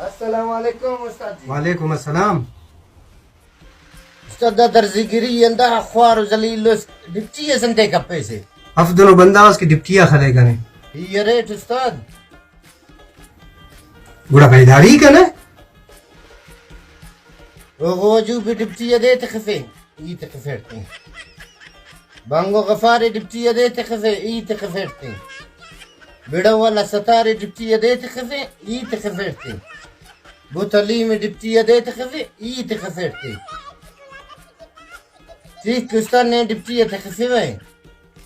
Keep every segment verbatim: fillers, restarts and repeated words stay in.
السلام علیکم استاد جی۔ وعلیکم السلام۔ استاد، دا درزی گری اندا خوار و ذلیل اس، ڈپٹی اس انتئے کپیسے؟ اف دنو بندغ اس کہ ڈپٹی آ خلے کنے۔ ای اریٹ استاد۔ گڑا بیداری کنے۔ او غوجو بھی ڈپٹی ء دے تخفے، ای تخفیٹ تے۔ بانگو غفار ڈپٹی ء دے تخفے، ای تخفیٹ تے۔ بڑو والا ستار ڈپٹی ء دے تخفے، ای تخفیٹ تے۔ بوت حلیم ڈپٹی ء دے تخفے، ای تخفیٹ تے۔ ٹھیک استاد نے ڈپٹی ء تخفے وے،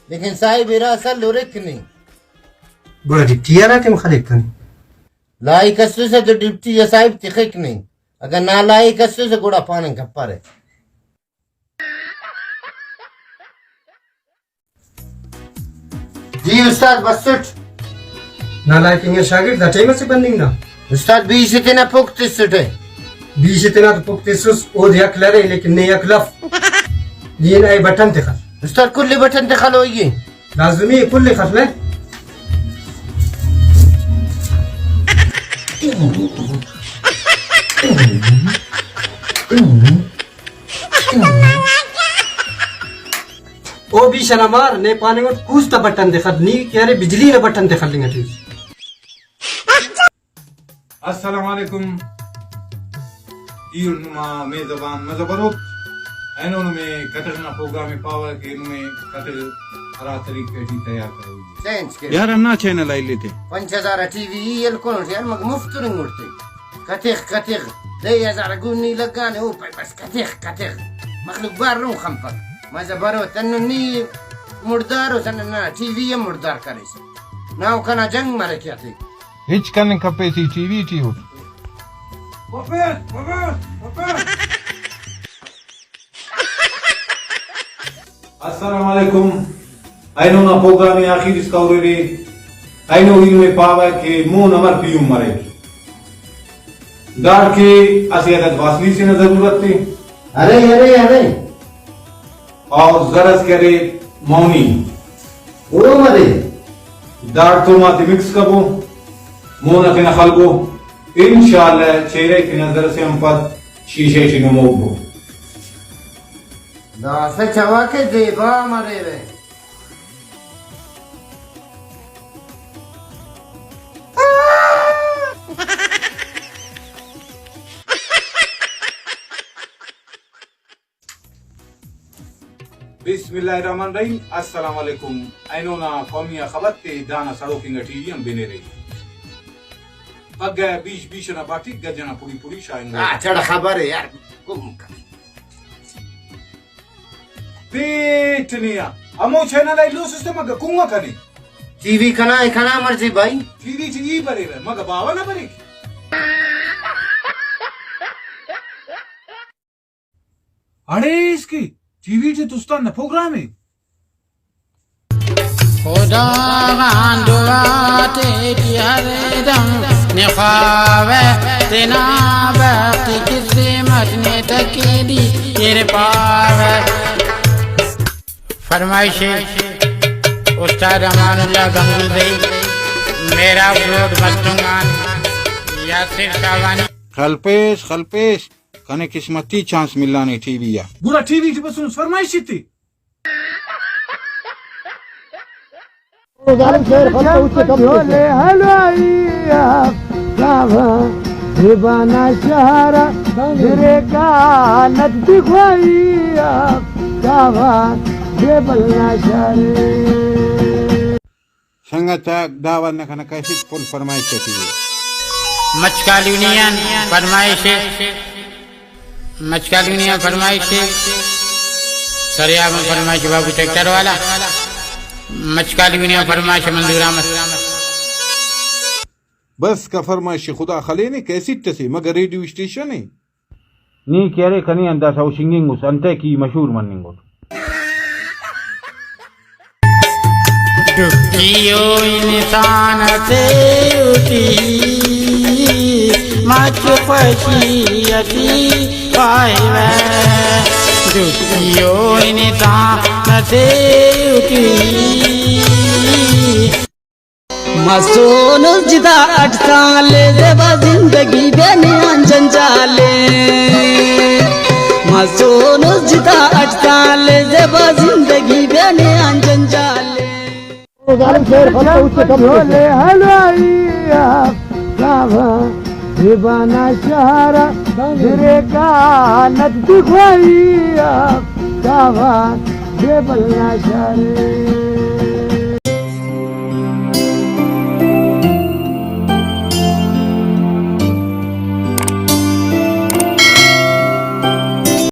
لیکن صاحب ارا اصل ہرک نہیں۔ گڑا ڈپٹی ء ہرا ٹائم خلیک کنے؟ لائق اسسہ تو ڈپٹی ء صاحب تخک نہیں۔ اگہ نالائق اسسہ گڑا پاننگ کپرہ۔ جی استاد بسٹ۔ نالائق انگا شاگرد دا ٹائم اسے بننگ نا۔ استاد بیش تینا پک تسٹہ۔ بیش تینا تو پک تسس، اود یک لرے لیکن نے یک لف۔ یہ نئے بٹن تخل۔ استاد کل بٹن تخل ہوئی۔ لازمی ء کل ء خلہ۔ او بیش ئنا مار، نے پاننگ اٹ کوس تا بٹن تے خل، نی کہ ارے بجلی نا بٹن تے خلنگ اٹی۔ السلام علیکم۔ ای نما میزبان مزہ بروک۔ اینو نمے کتغ نا پروگرام ء پاوہ کہ نمے کتغ ہرا طریقہ ٹی تیار کروئی ء۔ چینج کے۔ یار ہندا چینل آ الیتے۔ پنچ ہزار ٹی وی ای ہلکنٹ یار، مگہ مفت ترنگٹ تے۔ کتغ کتغ، دہ ہزار گونی لگانے، او پائے بس کتغ کتغ۔ مخلوق بار رون خنپک۔ مزہ برو تنو نی مڑدار اس، ننا ٹی وی ء مڑدار کریسہ۔ ناو کنا جنگ مریک یا تے۔ ہچ کننگ کپیس ای ٹی وی ٹی اٹ۔ السلام علیکم۔ اینو نا پروگرام ء آخیر اسکا ہریرے۔ اینو ای نمے پاوہ کہ مون امر پیہن مریک۔ داڑکہ اسہ عدد واسلیسے نا ضرورت ء۔ ارے، ارے، ارے۔ اور زر اس کہ ارے مونی۔ او مرے۔ داڑتون آتے مکس کبو، مون ء تینا خلبو۔ انشاءاللہ چہرہ تے نظر سے ہم پد شیشہ ٹی نمو بو۔ داسہ چوا کہ زیبا مریرہ۔ بسم اللہ الرحمن الرحیم۔ السلام علیکم۔ اینو نا قومی آ خبر تے دانا سڑوک انگا ٹی وی آن بنیرے۔ پگہ بیش بیش ئنا باٹی گج ئنا پڑی پڑی شاغنگا۔ آ، چڑ خبر ہے یار، گم کر۔ پیٹ نیا۔ ہمو چینل آ ایلوس استے مگہ کنگا کنے۔ ٹی وی کنا ہے، کنا مرضی بھائی۔ ٹی وی ٹی ای بریرہ، مگہ باوہ نہ بریک۔ اڑے اسکے ٹی وی ٹی تستان نا پروگرام ء۔ خدا غان دعا تیٹی ہر دم نخواوہ، تینا بخت قسمت نے تقدیر پاوہ۔ فرمائش استاد امان اللہ گنگوزئی، مہراب روڈ مستونگ آن یاسر شاہوانی۔ خلپیس، خلپیس۔ کنے قسمتی چانس ملانے ٹی وی آ۔ گڑا ٹی وی ٹی بسنس فرمائش ایتے۔ جھولے حلوائی آ، کعبہ زیبا نا شہر آ، میرے کا نت دکھوائی آ، کعبہ زیبل نا شہر۔ سنگت آک، دا وڑنا کنا کیفک فل فرمائش ٹی ء۔ مچکالونی آن فرمائش ء، مچکالونی آن فرمائش ء، سریاب آن فرمائش بابو ٹریکٹر والا، مچکالونی آن فرمائش منظور احمد۔ بس کا فرمائش خدا خلینے، کیسٹ اسے مگہ ریڈیو اسٹیشن ء۔ نی کہ ارے کنے آن داسہ او شنگنگ اس، انتئے کہ ای مشہور مننگ اٹ۔ ڈکھی او انسان سے اٹھی، مچ خوشی اٹھی پائے وے۔ ڈکھی او انسان سے اٹھی۔ مسونس جدا اٹ سال زیبا زندگی بے سونس جتا اٹ سال، زیبا زندگی بیانے آن جنجال۔ جھولے ہلوائی آ، کعبہ زیبا نا شار آ، درے کانت دکھوائی آ، کعبہ زیبا نا شار۔